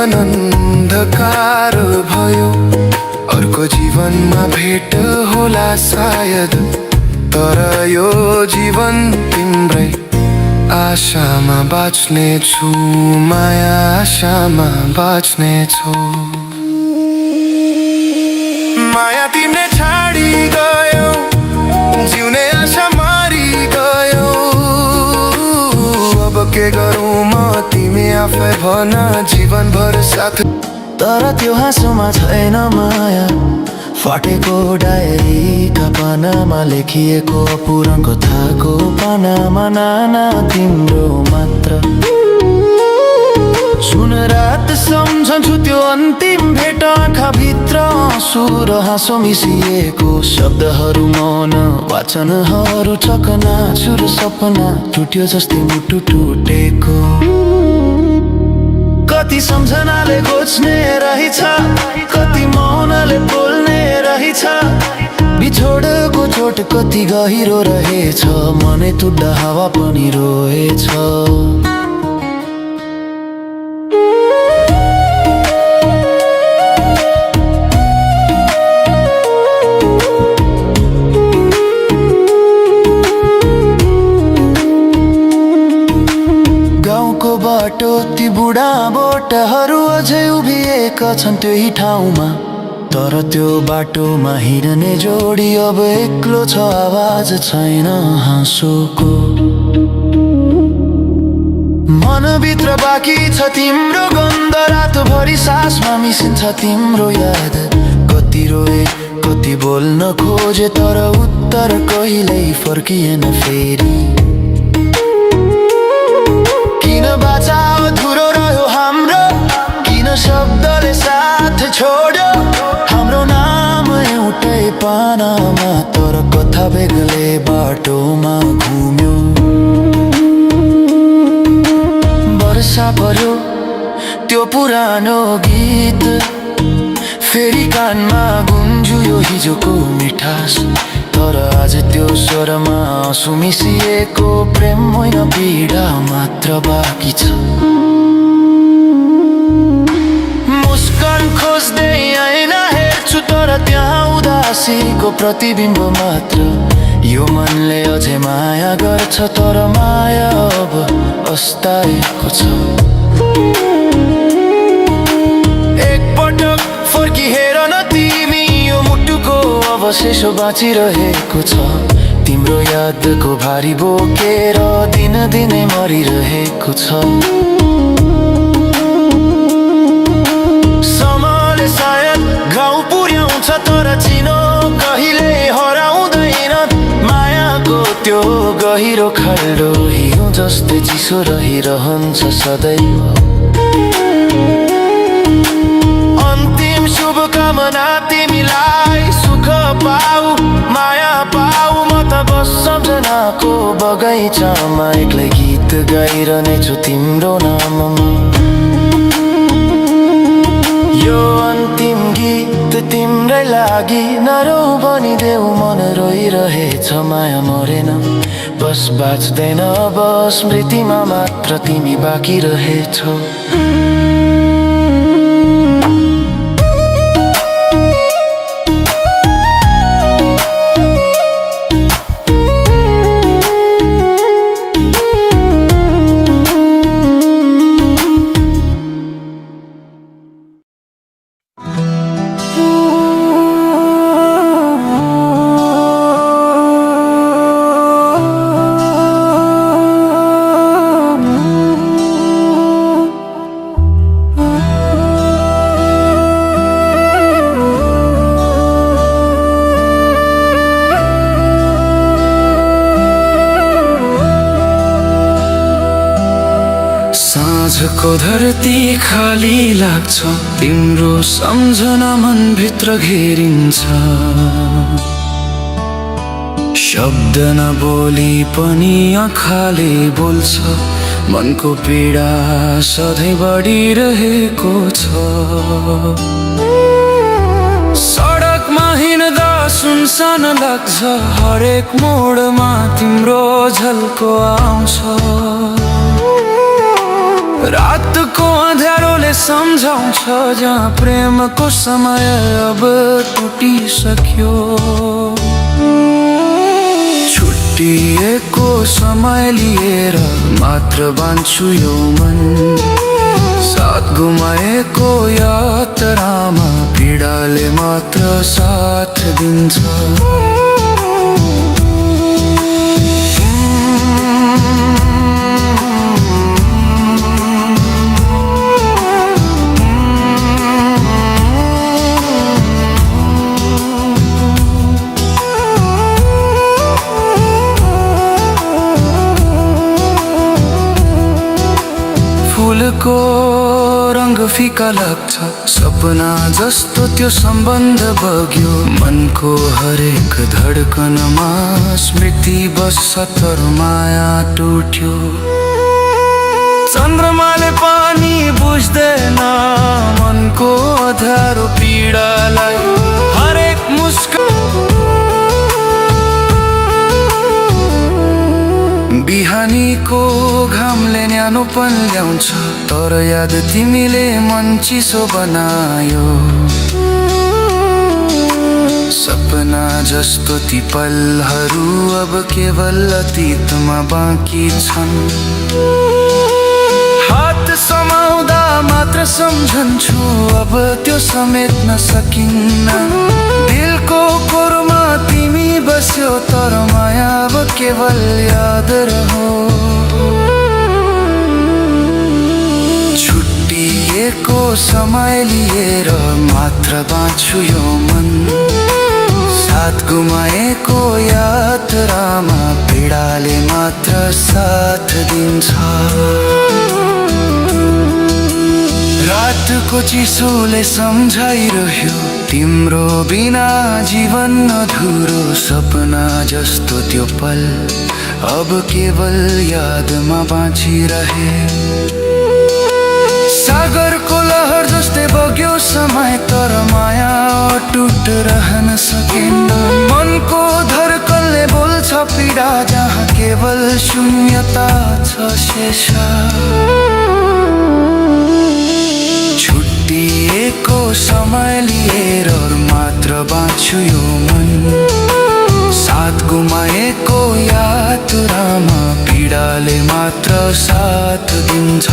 जीवन अन्धकार भयो। अर्को जीवनमा भेट होला सायद, तर यो जीवन तिम्रै आशामा बाँच्ने छु, माया आशामा बाँच्ने छु। माया तिमीले छाडी गयो, जिउने आशा मारी गयो। अब के गरौँ म तिमी आफै भन, जीवनभर साथ। तर त्यो हाँसोमा छैन माया, फाटेको डायरीका पानामा लेखिएको अपूर्ण कथाको पानामा नाना तिम्रो मात्र। सुन रात सम्झन्छु त्यो अन्तिम भेट, आँखाभित्र आँसु र हाँसो मिसिएको शब्दहरू मौन वाचनहरू चकनाचुर सपना टुट्यो जस्तै मुटु टुटेको। कति सम्झनाले घोच्ने रहेछ, कति मौनले बोल्ने रहेछ। बिछोडको चोट कति गहिरो रहेछ, मनै तुड्दा हावा पनि रोएछ। गाउँको बाटो ती बुढा बोटहरू अझै उभिएका छन् त्यही ठाउँमा, तर त्यो बाटोमा हिँड्ने जोडी अब एक्लो छ, आवाज छैन हाँसोको। मनभित्र बाँकी छ तिम्रो गन्ध, रातभरि सासमा मिसिन्छ तिम्रो याद। कति रोए कति बोल्न खोजे, तर उत्तर कहिल्यै फर्किएन फेरि। किन बाचा अधुरो रह्यो हाम्रो, किन शब्दले साथ छोड्यो। हाम्रो नाम एउटै पानामा, तर कथा बेग्लै बाटोमा घुम्यो। वर्षा पर्यो त्यो पुरानो गीत, फेरि कानमा गुन्ज्यो यो हिजोको मिठास। तर आज त्यो स्वरमा आँसु मिसिएको प्रेम होइन, पीडा मात्र बाँकी छ। मुस्कान खोज्दै ऐना हेर्छु, तर त्यहाँ उदासीको प्रतिबिम्ब मात्र। यो मनले अझै माया गर्छ, तर माया अब अस्ताएको छ। एकपटक फर्की हेर न तिमी, यो मुटुको अवशेष बाँचिरहेको छ। तिम्रो यादको भारी बोकेर दिनै मरिरहेको छ। समयले सायद घाउ पुर्याउँछ, तर चिनो कहिले हराउँदैन। मायाको त्यो गहिरो खाल्डो हिउँ जस्तै चिसो रहिरहन्छ सदैव। अन्तिम शुभकामना तिमीलाई, सुख पाऊ माया पाऊ। म त बस सम्झनाको बगैँचामा एक्लै गीत गाइरहनेछु तिम्रो नाममा। यो अन्तिम गीत तिम्रै लागि, नरौ भनिदेऊ मन रोइरहेछ। माया मरेन, बस बाँच्दैन, बस स्मृतिमा मात्र तिमी बाँकी रहेछौ। साँझको धरती खाली लाग्छ, तिम्रो सम्झना मनभित्र घेरिन्छ। शब्द नबोली पनि आँखाले बोल्छ, मनको पीडा सधैँ बढिरहेको छ। सडकमा हिँड्दा सुनसान लाग्छ, हरेक मोडमा तिम्रो झल्को आउँछ। रातको अँध्यारोले सम्झाउँछ जहाँ प्रेमको समय अब टुटिसक्यो। छुट्टिएको समय लिएर मात्र बाँच्छु यो मन, साथ गुमाएको यात्रामा पीडाले मात्र साथ दिन्छ। फुलको रंग फिका लाग्छ, सपना जस्तो त्यो सम्बन्ध बग्यो। मनको हरेक धड्कनमा स्मृति बस्छ तर माया टुट्यो। चन्द्रमाले पानी बुझ्दैन मनको अँध्यारो पीडालाई, हरेक मुस्कान बिहानीको घामले न्यानोपन ल्याउँछ, तर याद तिमीले मन चिसो बनायो। सपना जस्तो ती पलहरू अब केवल अतीतमा बाँकी छन्। हात समाउँदा मात्र सम्झन्छु, अब त्यो समेट्न सकिन्न। दिलको कोरमा तिमी बस्यो, तर माया अब केवल याद रहो। छुट्टिएको समय लिएर मात्र बाँच्छु यो मन, साथ गुमाएको यात्रामा पीडाले मात्र साथ दिन्छ। रातको चिसोले सम्झाइरह्यो तिम्रो बिना जीवन अधुरो। सपना जस्तो त्यो पल अब केवल यादमा बाँचिरहे। सागरको लहर जस्तै बग्यो समय, तर माया अटुट रहन सकेन। मनको धड्कनले बोल्छ पीडा, जहाँ केवल शून्यता छ शेष। छुट्टिएको समय लिएर मात्र बाँच्छु यो मन, साथ गुमाएको यात्रामा पीडाले मात्र साथ दिन्छ।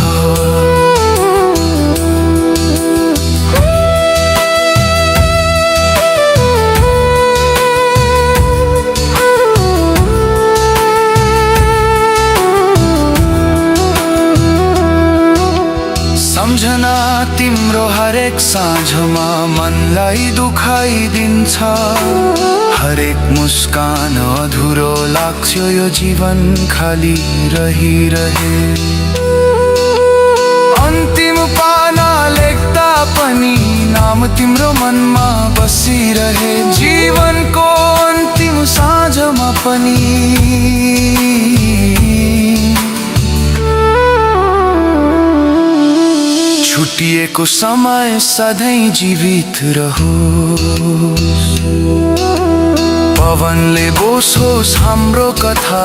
सम्झना तिम्रो हरेक साँझमा मनलाई दुखाइदिन्छ। हरेक मुस्कान अधुरो लाग्छ, यो जीवन खाली रहिरहे। अन्तिम पाना लेख्दा पनि नाम तिम्रो मनमा बसिरहे। जीवनको अन्तिम साँझमा पनि छुट्टिएको समय सधैँ जीवित रहोस्। पवनले बोसोस् हाम्रो कथा,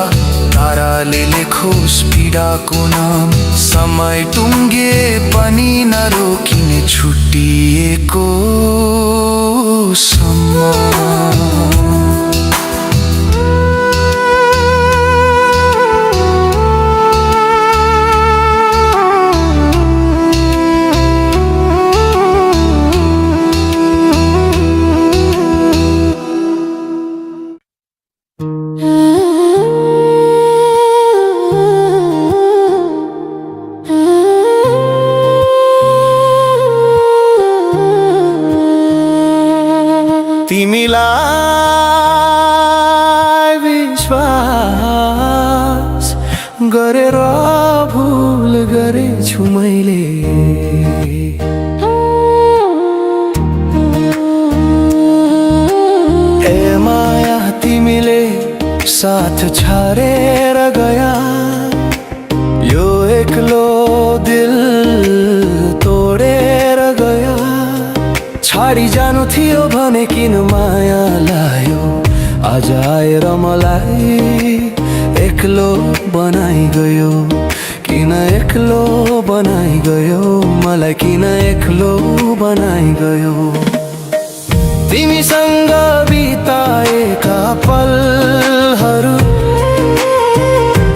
ताराले लेखोस् पीडाको नाम। समय टुङ्गे पनि नरोकिने छुट्टिएको समय। तिमीलाई विश्वास गरेर भुल गरेछु मैले। ए माया तिमीले साथ छाडेर गया, यो एक्लो दिल तोडेर गया। छाडी जानु थियो भने किन माया लायो, आज आएर मलाई एक्लो बनाइ गयो। किन एक्लो बनाइ गयो, मलाई किन एक्लो बनाइ गयो। तिमीसँग बिताएका पलहरू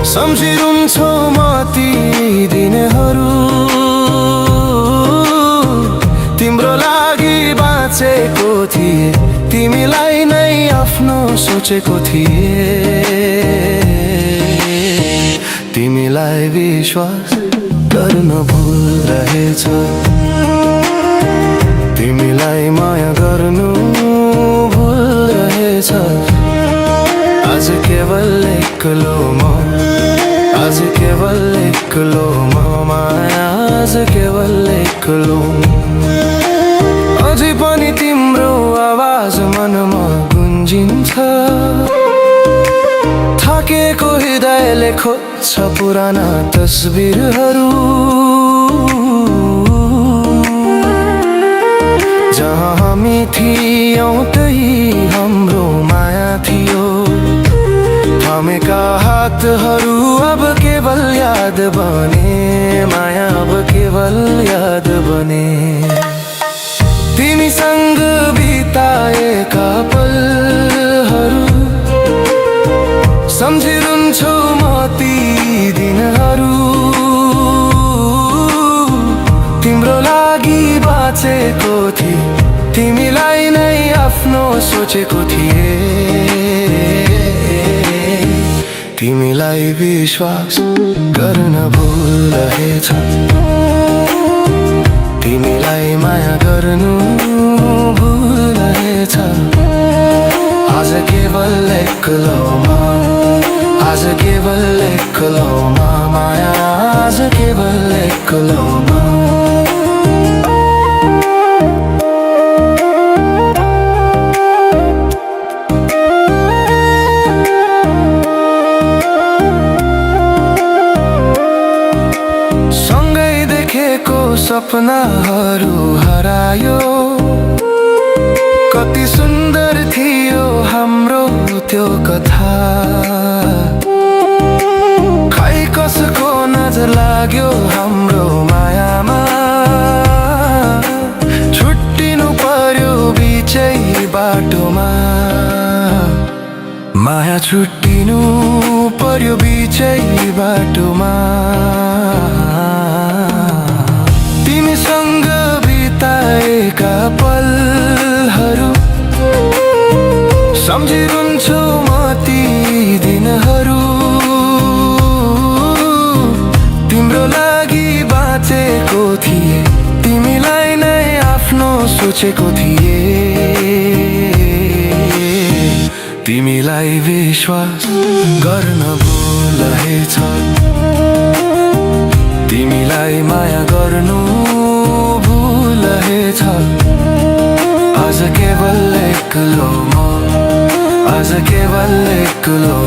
सम्झिरुन्छौ म ती दिनहरू। तिम्रो लागि बाँचेको थिए, तिमीलाई नै आफ्नो सोचेको थिए। तिमीलाई विश्वास गर्न भुल रहेछ, तिमीलाई माया गर्नु भुल रहेछ। आज केवल एक्लो म, आज केवल एक्लो म माया, आज केवल एक्लो। अझै पनि तिम्रो आवाज मनमा गुन्जिन्छ, थाकेको हृदयले खोज्छ पुराना तस्बिरहरू। जहाँ हामी थियौँ त्यही हाम्रो माया थियो, थामेका हातहरू अब केवल याद बने, माया अब केवल याद बने। तिमीसँग बिताएका पलहरू सम्झिरुन्छौ म ती दिनहरू। तिम्रो लागि बाँचेको थिए, तिमीलाई नै आफ्नो सोचेको थिए। तिमीलाई विश्वास गर्न भुल रहेछ, तिमीलाई माया गर्नु भुल रहेछ। आज केवल एक्लो म, आज केवल एक्लो म माया, आज केवल एक्लो म। सपनाहरू हरायो, कति सुन्दर थियो हाम्रो त्यो कथा। खै कसको नजर लाग्यो हाम्रो मायामा, छुट्टिनु पर्यो बिचै बाटोमा। माया छुट्टिनु पर्यो बिचै बाटोमा। तिमीसँग बिताएका पलहरू सम्झिरुन्छु म ती दिनहरू। तिम्रो लागि बाँचेको थिए, तिमीलाई नै आफ्नो सोचेको थिए। तिमीलाई विश्वास गर्न भुल रहेछ, तिमीलाई माया गर्नु भुल रहेछ। आज केवल एक्लो म, आज केवल एक्लो।